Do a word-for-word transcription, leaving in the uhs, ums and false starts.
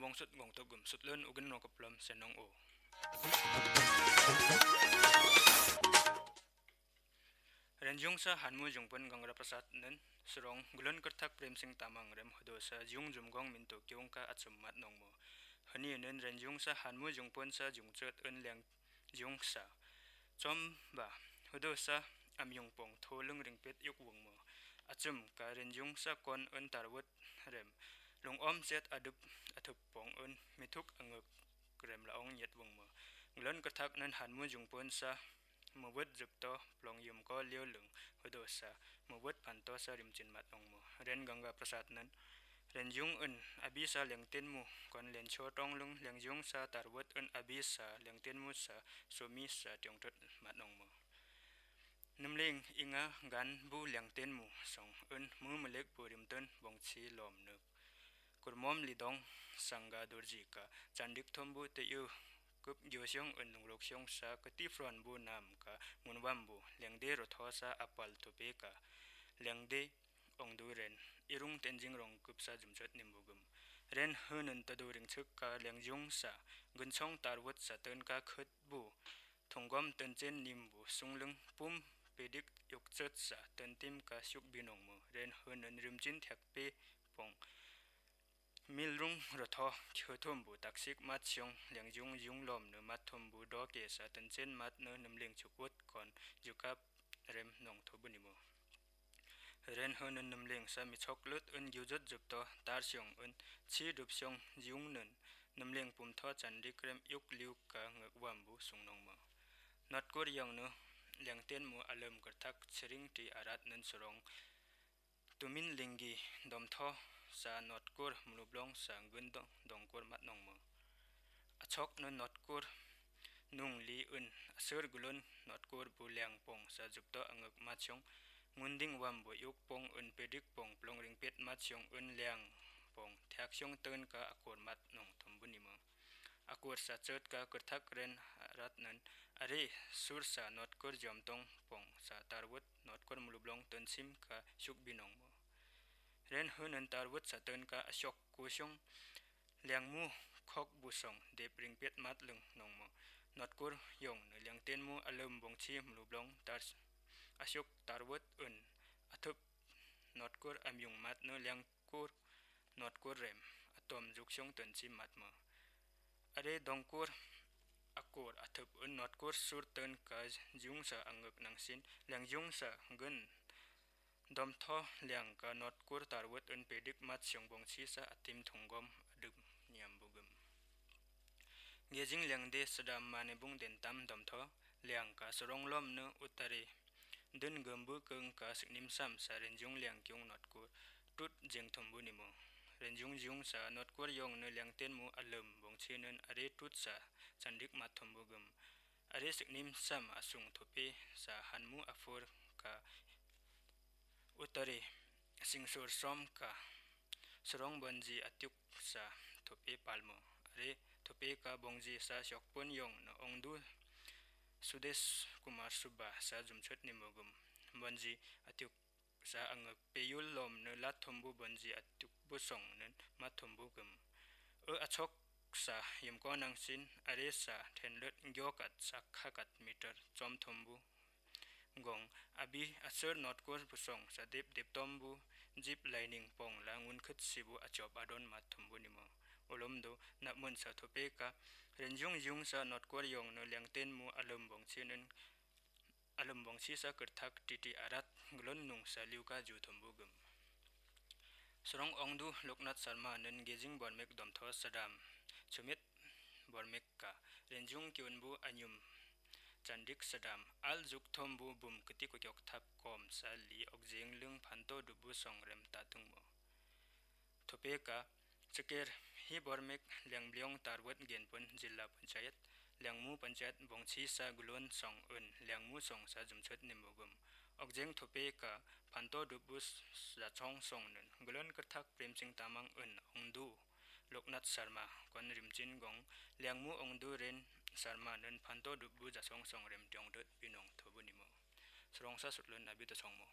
Bongsut gongtogum sutlun ugin nokaplam senong o. Renjungsa Hanmu Jungpun Ganga Prasad nen surong gulun kertak Prem Singh Tamang rem hudosa jung jumgong mintu kiungka achum mat nongmo. Hani nen Renjungsa Hanmu Jungpun sa jungchet en Lengjungsa chomba hudosa amyung pong tholung ringpet yuk wungmo. Achum ka Renjungsa kon en tarwut rem lung om set adup athup pong en mithuk anguk rem la ong yet wungmo. Gulun kertak nen Hanmu Jungpun sa mubut jupto plong yum ko liu lung hudosa mubut panto sa rimchin mat nongmo. Ren Ganga Prasad nen Renjung en abisa Lengtenmu kon Lencho Tonglung Lengjungsa tarwut en abisa Lengtenmu sa sumi sa tiongtut mat nongmo. Numling inga gan bu Lengtenmu song en mu melek bu rimtun bongchi lom nuk. Kurmom Lidong Sangga Dorji ka chandik thombu te yu kup gyosiong en lungrok siong sa kati fron bu nam ka munwam bu Lengde Rotho sa apal tupe ka Lengde ongdu ren irung Tenzing Rongkup sa jumchot nimbugum. Ren henen tadu ringchuk ka Lengjungsa gunchong tarwut sa tun ka khut bu thunggom tenchen nimbu sunglung pum pedik yokchet sa tentim ka suk binongmu. Ren henen rimchin thakpe pong Milrung Rotho khuthumbu taksik mat siong Lengjung jung lom nu mat thumbu doke sa tenchen mat nu Numling chukwut kon jukap rem nong thubu nimu. Ren henen Numling sa michok lut un gyujut jupto tar siong un chi dup siong jung nun Numling pumtho chandik rem yuk liu ka ngek wambu sung nongmo. Notkur yong nu Lengtenmu alum kertak chiring ti arat nun surong Tumin Linggi Domtho sa Notkur mulublong sa gun dong dongkur mat nongmo. Achok nun Notkur nung li un asur gulun Notkur bu Lengpong sa jupto angek mat siong Ngunding wambu yuk pong un pedik pong plong ringpet mat siong un Lengpong thak siong tun ka akur mat nong thumbu nimu. Akur sa chet ka kertak ren rat nun are sur sa Notkur jomtong pong sa tarwut Notkur mulublong tun sim ka suk binongmo. Ren henen tarwut sa tun ka asok kusiong Lengmu khok bu song dep ringpet mat lung nongmo. Notkur yong nu Lengtenmu alum bongchi mulublong tar asok tarwut un athup Notkur amyung mat nu Lengkur Notkur rem atom juksiong tun sim matmo. Are dongkur akur athup un Notkur sur tun ka jung sa angek nangsin Lengjungsa gun Domtho Leng ka Notkur tarwut un pedik mat siong bongchi sa atim thunggom adup niam bugum. Gejing Lengde Sadam Manebung Dentam Domtho Leng ka surong lom nu utare dun gumbu kung ka Siknim Sam sa Renjung Leng kiung Notkur tut jeng thumbu nimu. Renjung jung sa Notkur yong nu Lengtenmu alum bongchi nun are tut sa chandik mat thumbu gum. Are Siknim Sam asung thupe sa Hanmu afur ka utare singsur som ka surong bonji atyuk sa thupe palmo. Are thupe ka bonji sa Sokpon yong nu ongdu Sudesh Kumar Subba sa jumchut nimu gum. Bonji atyuk sa angek peyul lom nu lat thumbu bonji atyuk bu song nun mat thumbu gum. E achok sa yimko nangsin are sa thenlut gyokat sa khakat meter chom thumbu gong abi asur Notkur bu song sa dep dep tombu zip lining pong la ngun khut sibu achop adon mat thumbu nimu. Ulum du namun sa thupe ka Renjung jung sa Notkur yong nu Lengtenmu alum bongchi nun alum bongchi sa kertak titi arat gulun nung sa liu ka ju thumbu gum. Surong ongdu Loknath Sharma nun Gejing Bormek Domtho Sadam Chumit Bormek ka Renjung kiun bu anyum chandik Sadam al juk thumbu bum kiti kukyok thap kom sa li okjeng lung phanto dubu song rem tatung mo. Thupe ka Chaker hi Bormek Lengbliong tarwut Genpun Jilla Panchayat Lengmu Panchayat bongchi sa gulun song un Lengmu song sa jumchut nimu gum. Okjeng thupe ka phanto dubu jachong song nun gulun kertak Prem Singh Tamang un ongdu Loknath Sharma kon rimchin gong Lengmu ongdu Ren Sharma nun phanto dubu jachong song rem tiong dut binong thubu nimu. Surong sa sutlun abi to song mo.